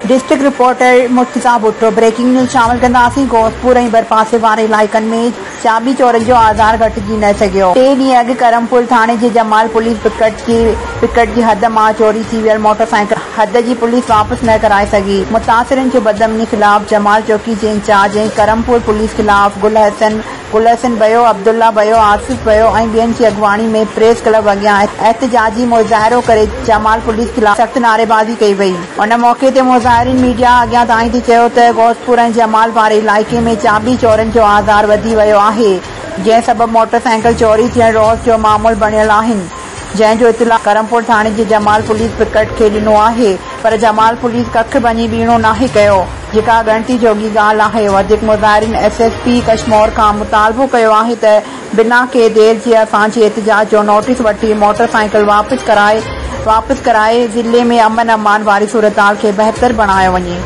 District reporter Murtaza Bhutto breaking news شامل ڪنداسين غوثپور ۽ ڀرپاسي واري علائقن ۾ چاٻي چورن جو آزار گهٽجي نه سگهيو. ٽي ڏينهن اڳ ڪرمپور ٿاڻي جي جمال پوليس پڪٽ جي پڪٽ جي حد مان چوري ٿي ويل موٽر سائيڪل حد جي پوليس واپس نه ڪرائي سگهي. متاثرن جو بدامني خلاف جمال چوڪي جي انچارج ۽ ڪرمپور پوليس خلاف گل حسن گل حسن ڀيو، عبدالله ڀيو، آصف ڀيو ۽ ٻين جي اڳواڻي ۾ پريس ڪلب اڳيان احتجاجي مظاهرو ڪري جمال پوليس خلاف سخت نعريبازي ڪئي وئي. ان موقعي تي مظاهرين ميڊيا اڳيان دانهيندي چيو ته غوثپور ۽ جمال واري علائقي ۾ چاٻي چورن جو آزار وڌي ويو آهي جنهن سبب موٽر سائيڪل چوري ٿيڻ روز جو معمول بڻيل آهن جنهن جو اطلاع ڪرمپور ٿاڻي جي جمال پوليس پڪٽ کي ڏنو آهي پر جمال پوليس ڪک ڀڃي ٻيڻو ناهي ڪيو جيڪا ڳڻتي جوڳي ڳالهه آهي وڌيڪ مظاهرين ايس ايس پي ڪشمور کان مطالبو ڪيو آهي ته بنا ڪنهن دير جي اسان جي احتجاج جو نوٽيس وٺي موٽر سائيڪل واپس ڪرائي واپس ڪرائي ضلعي ۾ امن امان واري صورتحال کي بهتر بڻايو وڃي.